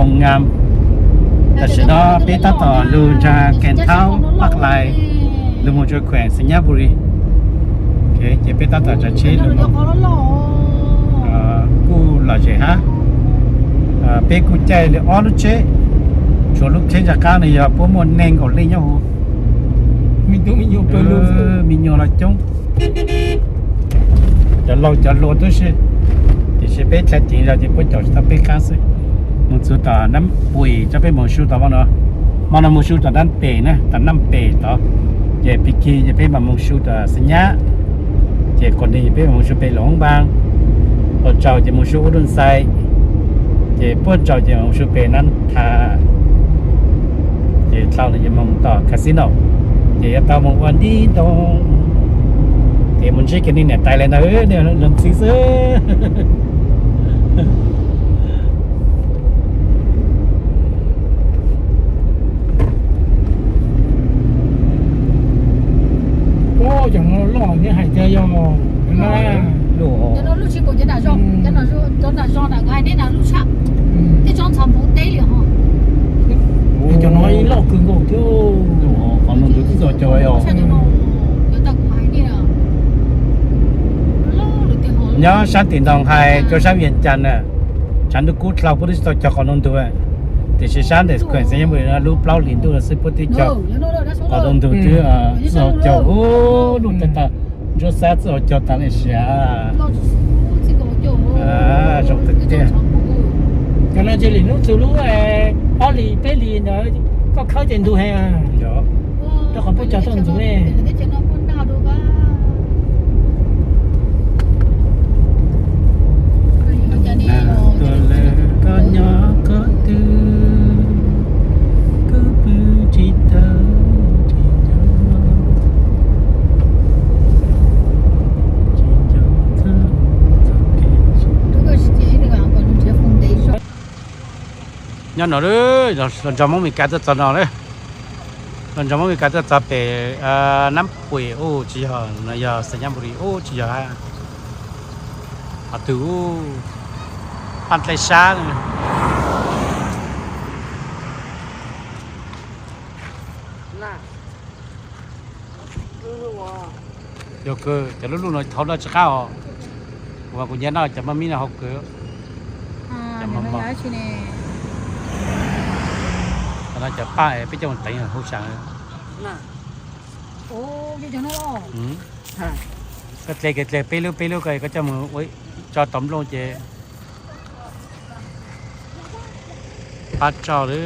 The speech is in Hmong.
Ngam. Tam sim no peb tab tom lug nraag Kees Thaub Paj Lais, lug moog rua khueem Xais Nyab Npus Lis. Ces peb tab tom tsav tsheb lug moog. Kuj lom zem hab. Peb kuj caij li ob lub tsheb, tshuav lub tsheb ntsa qab no yog puab muaj neeg nkaum leej nyob huv. Me nyuam los coob. Cov laug cov hluas tub si, tiam sis peb txhad ceev zog ces puab caum tsis tau peb qaab xwb. Moog txug tom Nab Puim, coj peb moog su tom mo no, mo no moog su tom Nab Pem na, tom Nab Pem tod. Ces pig kig ces peb mam moog su tom Xais Nyab. Ces quas nteg peb mam moog su pem Luam Hoob Npaas. Puag tsaus ces moog su Ub Dub Xais. Ces puag tsaus ces moog su pem Nab Thas. Ces dlhau no ces moog tom casino, ces yuav tau moog ua nti ntoo. Ces moog ntsib kiag nej niam tais le ntawd, nej leej txiv xwb. Cov no loj, nej hais tias yog cov no loj kawg nkaus thiab. Nyob sab tim ntoo hais rua sab Vias Cas na, tshav ntuj kub dlhau puab twb tsis tau cog qhov ntoo ntug, tiam sis sab ntawm khueem Xais Nyab Npus Lis lub plaub hlis ntuj xwb puab twb cog qhov ntoo ntug twb txij hauv caug, lub tag tag ntsuab xab txij hauv caug tas li siav. Zoo tiag tiag. Cov no ces lwm hnub txug lub ob hlis peb hlis ntawd koj khawb ces ntug heev, rau qhov puab cog tau ntxuv ne. Koj nyob koj twg, koj pw tsis tau, tsis nco, tsis nco koj txoj kev. Nyob no, los nrog Hmoob Mes Kas tuaj txog no lawm. Los nrog Hmoob Mes Kas tuaj txog pem Nab Puim ub tsis yog, no yog Xais Nyab Npus Lis ub tsis yog, qhov twg ub, Paj Dlej Sab. Yog kawg, cov lub luj no thauv dlawb tsis qab os. Uas kuv nco no cov maj mib no hau kawg. Cov paj peb coj mus teev hauv sam. Koj dle kiag dle peb lub peb lub ko, koj coj mus ua tso tau nplooj ces pab tso lawm.